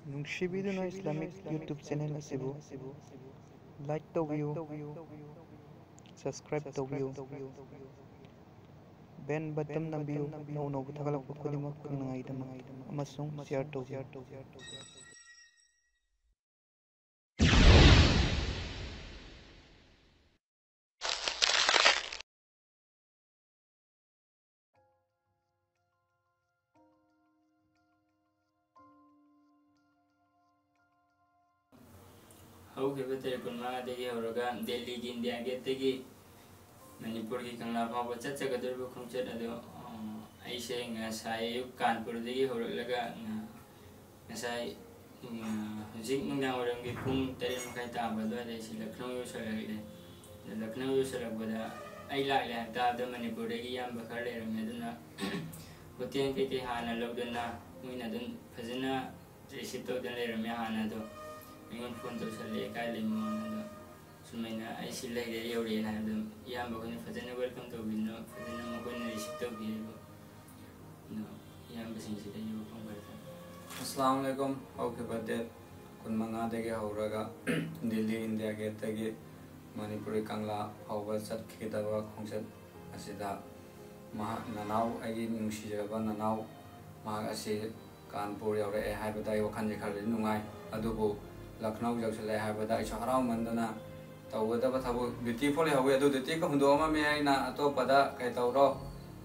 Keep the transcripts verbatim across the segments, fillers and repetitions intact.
ꯅꯨꯡꯁꯤꯕꯤꯗꯨꯅ Islamic YouTube channel ꯑꯁꯤꯕꯨ like ꯇꯧꯕꯤꯌꯨ, subscribe ꯇꯧꯕꯤꯌꯨ, bell button ꯅꯝꯕꯤꯌꯨ, ꯅꯧ ꯅꯧꯕ ꯊꯥꯒꯠꯂꯛꯄ ꯈꯨꯗꯤꯡꯃꯛ ꯐꯪꯅꯉꯥꯏꯒꯤꯗꯃꯛ, ꯑꯃꯁꯨꯡ share ꯇꯧꯕꯤꯌꯨ꯫ ꯍꯧꯈꯤꯕ ꯇꯥꯔꯤꯛ ꯀꯨꯟꯃꯉꯥꯗꯒꯤ ꯍꯧꯔꯒ ꯗꯦꯜꯂꯤꯒꯤ ꯏꯟꯗꯤꯌꯥ ꯒꯦꯠꯇꯒꯤ ꯃꯅꯤꯄꯨꯔꯒꯤ ꯀꯪꯂꯥ ꯐꯥꯎꯕ ꯆꯠꯆꯒꯗꯧꯔꯤꯕ ꯈꯣꯡꯆꯠ ꯑꯗꯨ, ꯑ, ꯑꯩꯁꯦ ꯉꯁꯥꯏ ꯑꯌꯨꯛ ꯀꯥꯟꯄꯨꯔꯗꯒꯤ ꯍꯧꯔꯛꯂꯒ, ꯑ, ꯉꯁꯥꯏ, ꯑ, ꯍꯧꯖꯤꯛ ꯅꯨꯡꯗꯥꯡ ꯋꯥꯏꯔꯝꯒꯤ ꯄꯨꯡ ꯇꯔꯦꯠ ꯃꯈꯥꯏ ꯇꯥꯕ ꯑꯗꯨꯋꯥꯏꯗ ꯑꯩꯁꯦ ꯂꯈꯅꯧ ꯌꯧꯁꯜꯂꯛꯂꯦ꯫ ꯑꯗ ꯂꯈꯅꯧ ꯌꯧꯁꯜꯂꯛꯄꯗ ꯑꯩ ꯂꯥꯛꯂꯦ ꯍꯥꯏꯕ ꯇꯥꯕꯗ ꯃꯅꯤꯄꯨꯔꯗꯒꯤ ꯏꯌꯥꯝꯕ ꯈꯔ ꯂꯩꯔꯝꯃꯦ꯫ ꯑꯗꯨꯅ ꯍꯣꯇꯦꯜ ꯀꯩꯀꯩ ꯍꯥꯟꯅ ꯂꯧꯗꯅ ꯃꯣꯏꯅ ꯑꯗꯨꯝ ꯐꯖꯅ receive ꯇꯧꯗꯅ ꯂꯩꯔꯝꯃꯦ꯫ ꯍꯥꯟꯅ ꯑꯗꯣ ꯑꯩꯉꯣꯟꯗ phone ꯇꯧꯁꯜꯂꯛꯑꯦ, "ꯀꯥꯏ ꯂꯩꯃꯣꯅ?" ꯑꯗꯣ ꯁꯨꯃꯥꯏꯅ, "ꯑꯩ ꯁꯤ ꯂꯩꯔꯦ, ꯌꯧꯔꯦꯅ" ꯍꯥꯏꯕꯗꯣ ꯏꯌꯥꯝꯕ ꯈꯣꯏꯅ ꯐꯖꯅ welcome ꯇꯧꯕꯤꯗꯅ ꯐꯖꯅ ꯃꯈꯣꯏꯅ receive ꯇꯧꯕꯤꯔꯦꯕ꯫ ꯑꯗꯣ ꯏꯌꯥꯝꯕꯁꯤꯡꯁꯤꯗ ꯌꯧꯐꯝ ꯈꯔ ꯊꯝꯕꯤꯌꯨ꯫ ꯑꯁꯂꯥꯃꯨ ꯑꯂꯥꯏꯀꯨꯝ꯫ ꯍꯧꯈꯤꯕ date ꯀꯨꯟꯃꯉꯥꯗꯒꯤ ꯍꯧꯔꯒ ꯗꯤꯜꯂꯤ ꯏꯟꯗꯤꯌꯥ ꯒꯦꯠꯇꯒꯤ ꯃꯅꯤꯄꯨꯔꯒꯤ ꯀꯪꯂꯥ ꯐꯥꯎꯕ ꯆꯠꯈꯤꯒꯗꯕ ꯈꯣꯡꯆꯠ ꯑꯁꯤꯗ ꯃꯍꯥꯛ, ꯅꯅꯥꯎ, ꯑꯩꯒꯤ ꯅꯨꯡꯁꯤꯖꯔꯕ ꯅꯅꯥꯎ, ꯃꯍꯥꯛ ꯑꯁꯤ ꯀꯥꯟꯄꯨꯔ ꯌꯧꯔꯛꯑꯦ ꯍꯥꯏꯕꯗ ꯑꯩ ꯋꯥꯈꯜꯁꯦ ꯈꯔꯗꯤ ꯅꯨꯡꯉꯥꯏ꯫ ꯑꯗꯨꯕꯨ ꯂꯈꯅꯧ ꯌꯧꯁꯤꯜꯂꯛꯑꯦ ꯍꯥꯏꯕꯗ ꯑꯩꯁꯨ ꯍꯔꯥꯎꯃꯟꯗꯅ ꯇꯧꯒꯗꯕ ꯊꯕꯛ duty ꯐꯥꯎ ꯂꯩꯍꯧꯋꯤ꯫ ꯑꯗꯨ duty ꯀ ꯍꯨꯟꯗꯣꯛꯑꯝꯃꯝꯃꯦ꯫ ꯑꯩꯅ ꯑꯇꯣꯞꯄꯗ ꯀꯩ ꯇꯧꯔꯣ,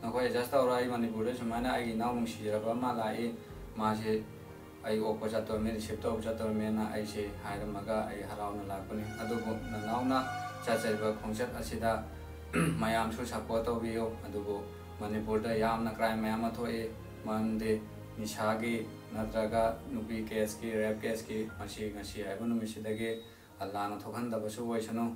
ꯅꯈꯣꯏ adjust ꯇꯧꯔꯣ, ꯑꯩ ꯃꯅꯤꯄꯨꯔꯗ ꯁꯨꯃꯥꯏꯅ ꯑꯩꯒꯤ ꯏꯅꯥꯎ ꯅꯨꯡꯁꯤꯖꯔꯕ ꯑꯃ ꯂꯥꯛꯏ, ꯃꯥꯁꯤ ꯑꯩ ꯑꯣꯛꯄ ꯆꯠꯇꯣꯔꯤꯃꯤ, receive ꯇꯧꯕ ꯆꯠꯇꯣꯔꯤꯃꯤꯅ ꯑꯩꯁꯦ ꯍꯥꯏꯔꯝꯃꯒ ꯑꯩ ꯍꯔꯥꯎꯅ ꯂꯥꯛꯄꯅꯤ꯫ ꯑꯗꯨꯕꯨ ꯅꯅꯥꯎꯅ ꯆꯠꯆꯔꯤꯕ ꯈꯣꯡꯆꯠ ꯑꯁꯤꯗ ꯃꯌꯥꯝꯁꯨ support ꯇꯧꯕꯤꯌꯨ꯫ ꯑꯗꯨꯕꯨ ꯃꯅꯤꯄꯨꯔꯗ ꯌꯥꯝꯅ crime ꯃꯌꯥꯝ ꯑꯃ ꯊꯣꯛꯏ, ꯃꯔꯝꯗꯤ ꯅꯤꯁꯥꯒꯤ ꯅꯠꯇ꯭ꯔꯒ ꯅꯨꯄꯤ case ꯀꯤ, rape case ꯀꯤ꯫ ꯃꯁꯤ ꯉꯁꯤ ꯍꯥꯏꯕ ꯅꯨꯃꯤꯠꯁꯤꯗꯒꯤ ꯑꯜꯂꯥꯅ ꯊꯣꯛꯍꯟꯗꯕꯁꯨ ꯑꯣꯏꯁꯅꯨ꯫